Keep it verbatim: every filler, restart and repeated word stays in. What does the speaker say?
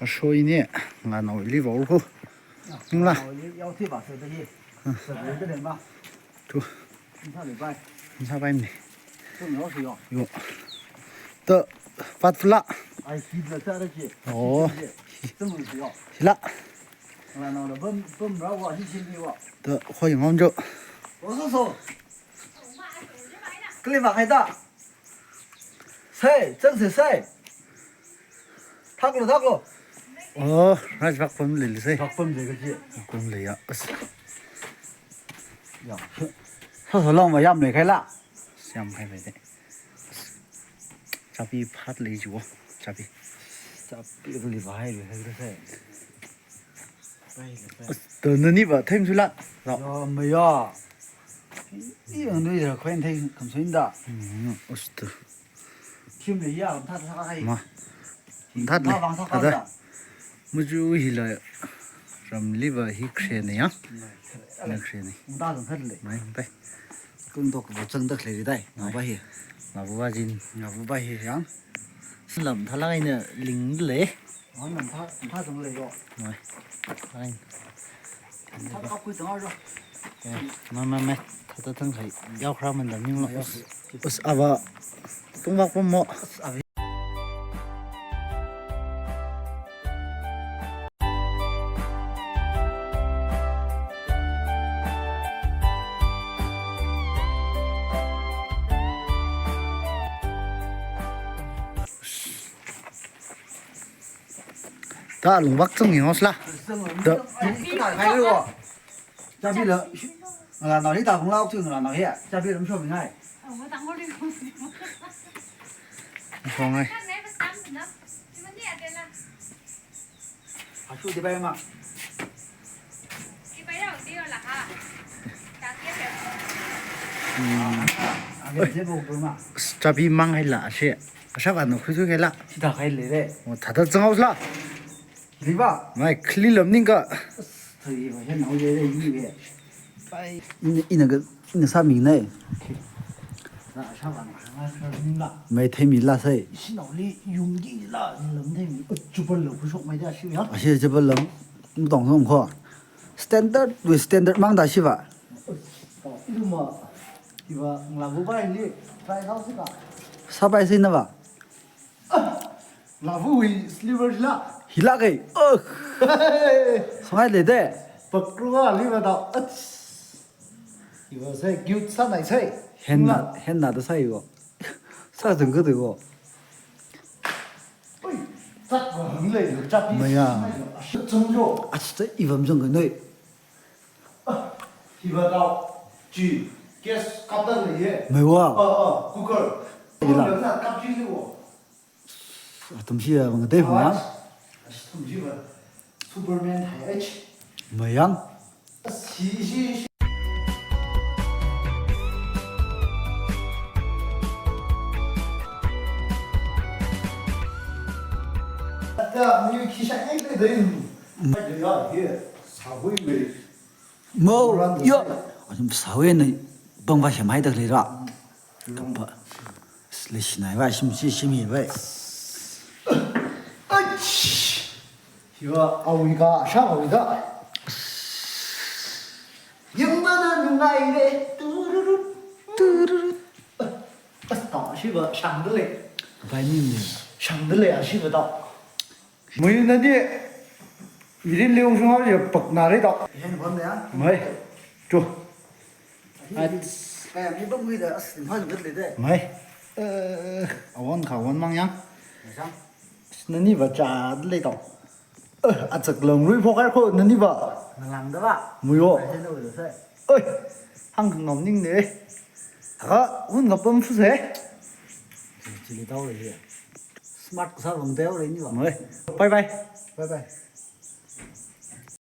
Ashoini, nganao ili vaor ho. Ningla. Nganao ili yao thi ba se da hi. Hmm. Se da hi ma. Tu. Nsa le bai. Nsa bai ni. Tu nyo si yo. Yo. Ta, pat fla. Ai, ki la ta da ji. Oh. Tu nyo si yo. Hila. Nganao la bam, bam ra wa, hi chin ni wa. Ta, hoi ngom jo. Wo so so. Kali ma hai da. Sai, chang sai, sai. Thaklo, thaklo. Oh, raj bak pam lei sai. Bak pam lei kaji. Bak pam lei ya. As. Ya. Sa sa long ma yam lei khai la. Yam khai lei de. Chabi phat lei ju. Chabi. Chabi kali ba hai lei khai sai. As, to nani ba, themsula. Ra. Ya, maya. I, i, ang nui ra khwen thei kamsuin da. Mm, as to. Kim le ya, ang that sa hai. Ma. That le. Ma bang sa thada. Muju hila. Ramli ba hi kre ne ya. Mai. Na kre ne. Ang that ang that le. Mai, bai. Kung dok ba chang dak le dai. Nga ba hi. Nga bu ba jin. Nga bu ba hi yang. Lam thalang ina ling le. Ang lam tha, lam tha chang le yo. Mai. Ai. Lam tha kap kui chang yo. Eh, mai, mai, mai. Thada thang khai. Yao khra man da ning lo. Us, us ava. Tung bak pam mo. Us ava. Ta lung bak chung ni hos la. Da. Chabi la. Ngalānao hi ta kung lau tu ngalānao hi. Chabi lam shom ngai. Shom ngai. Asu di bai ma. Hmm. Oi. Chabi mang hai la, ashe. Asha ba no khusu hai la. Sida hai le le. Oh, thada chang aus la. Li ba. Mai khli lam ning ka. Thai ba hen hau le le yi le. Pai. Ina, ina ka, ina sāmi nai. Mai theimi la sai. Sinaoli yumdi la, lam theimi. Chupal lo khushok mai da shi ya. Ashi chupal lam. Mtong song kho. Standard with standard mang da shi ba. Iluma. Iwa ngla bu bai li. Try house ka. Sabai sai na ba. Lavu hi sliver hila. Hila kai. Oh. Sangai le de. Pakruwa liva da. Ach. Iwa sai cute sa nai sai. Henna, henna da sai wo. Sa zeng ge de wo. Ui. Tat wa hung le lu chap. Maya. Chung jo. Ach, iwa mzeng ge noi. Hiva tau, chi, gas kaptan le ye. Meiwa. Ah, ah, cooker. Ila. Cooker na kap chi le wo. Atam shi ya, bang dai hu ya. Ash, ash, tum chi ba. Superman hai ach. Mayang. Ash, shi, shi, shi. Ata, mi ki sha ek le dai. Mai de ya, ye. Sa hui wei. Mo, yo. Atam sāwui na bang ba shemai dak lei ra. Kapa. Lei shinai ba, shim shi, shim hi ba. Ach! Yo, awui ka, sha awui ka. Yang mana nungai le. Tururut, tururut. As ta shi ba, shang de lei. Bai ni ni. Shang de lei, a shi ba ta. Mui na di, mirin leong shung hao ya pak na re dok. Hen bon ya. Mai. Tu. Ai, mi bang mui da as, ma ngat le de. Mai. Eh, awon ka won mang yang. Nani ba cha le dok. Eh, achak long lui phok ar ko nani ba. Ngalang da ba. Mui yo. Ai, no lo sai. Oi. Hang nom ning ne. Ha, un ngapam fu se. Chili tau le. Smart sa long teo re ni ba. Mai. Bye bye. Bye bye.